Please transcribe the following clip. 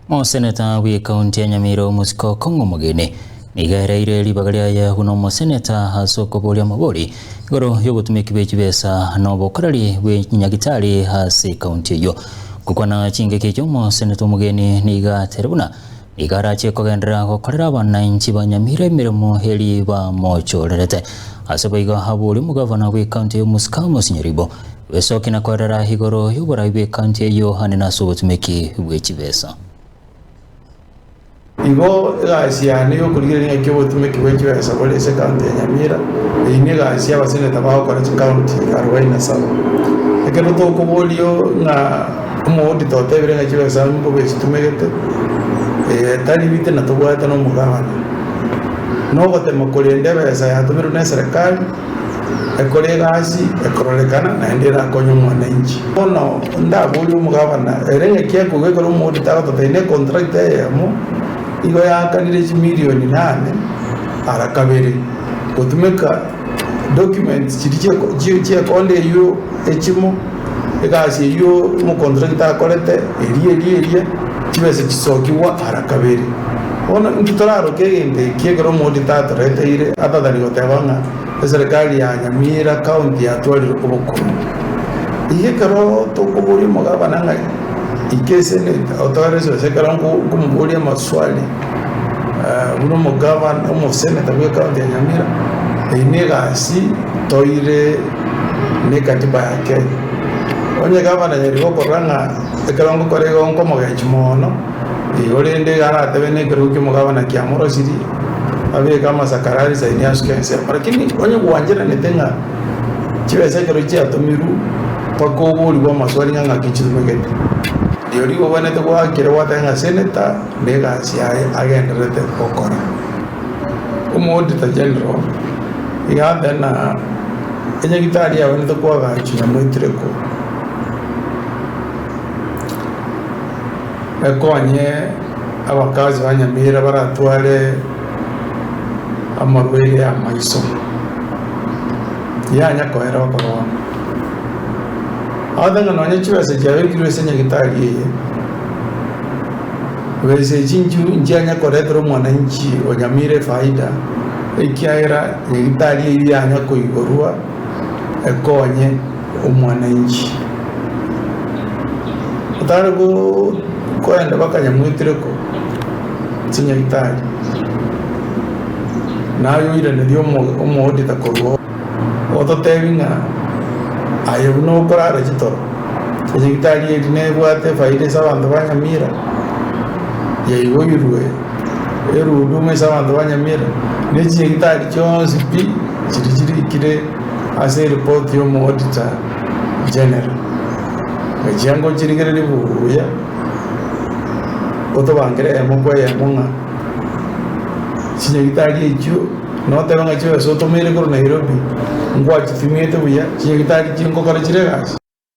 Omoseneta bw'ekaunti ya Nyamira Omosike Okong'u Omogeni nigo ereire ribaga riaye buna omoseneta ase okoboria amabori igoro y'obotumeki bwe chibesa na obokoreri bwe chinyagitari ase ekaunti eyio. Gokwana chingaki echio omoseneta Omogeni nigo atere buna nigo arache kogenderera gokorera abananchi ba Nyamira emeremo eri bamochorerete. Ase boigo aborie omogavana bw'ekaunti eyio Omosike Amos Nyaribo Gwesokia na kwerera igoro y'oborai bw'ekaunti eyio ande nase obotumeki bwe chibesa. Igo egasi yane y'okorigereria ng'aki obotumeki bwe chibesa bore ase ekaunti ya Nyamira, eyio negasi y'abaseneta bagokora chikaunti arobaini na saba. Ekero tokoborio ng'a omoauditor otebire ng'a chibesa mbobe chitumegete, tari bite na tobwate na omogabana. Nogotema korenda ebesa yatomirwe na eserekari. Ekore egasi ekororekana naende erakonye omwananchi. Bono ndaborie omogabana, ere ng'aki akoigwa ekero omoodita agototebia ne contract eyemo igo yaakanire chimilioni nane ara kabere gotumeka documents chiria chie chiekonda eywo echimo, egasi eywo omocontractor akorete eria eria eria, chibesa chisokigwa ara kabere. Bono intwe toraroke egento eki ekero omoodita atoreteire atatari goteba ng'a Eserekari ya Nyamira County yatwarire obokonyi. Igo ekero tokoboria omogabana ng'a ika eseneta otoerese gose ekero nkomoboria amaswali buna omogabana omoseneta bwe county ya Nyamira, eyio ne egasi toire ne ekatiba ya Kenya. Onye gavana nyari gokorora ng'a ekero ngokora igo nkomogechi mono. Igo rende iga aratebe nekerogo ki'omogabana kiamorosirie, abeke amasakara arisaini asuke ensemo. Lakini onye gwancheranete ng'a chibesa ekero chiatomirwe mpaka oborigwe amaswali ng'a ng'aki chitumegete, rirorio igo obwenerete goakera gwateba ng'a senator na egasi yaye agendererete gokora. Omo-auditor general iga atebe ng'a enyagitari yabwenerete koagachwa nyamoetireko. Ekonye abakazi ba Nyamira baratware amarwaire y'amaiso, tiyanya koera okorwana. Agote ng'a nonye chibesa chiabekirwe ase nyagitari eye, besa echi nchianya koretera omwananchi o Nyamira efaida, ekiagera nyagitari eyio yanya koigorwa ekonye omwananchi. Otare koenda bakanyamwetereko chinyagitari, naye oiranerie omoodita korwa oo, ototebi ng'a aye buna okorara chitoro, enyagitari eri nebwate efaida ase abanto ba Nyamira, yaigoirwe erudumu ase abanto ba Nyamira, ne chinyagitari chionsi pi chiria chirikire ase eripoti y'omoodita. General, Ngachia ngochirigereria buya, otobangere eyemo kwa eyemo ng'a chinyagitari echio notebe ng'a chibesa otomeire korwa Nairobi, ngwachitumiete buya, chinyagitari chingokora chire egasi.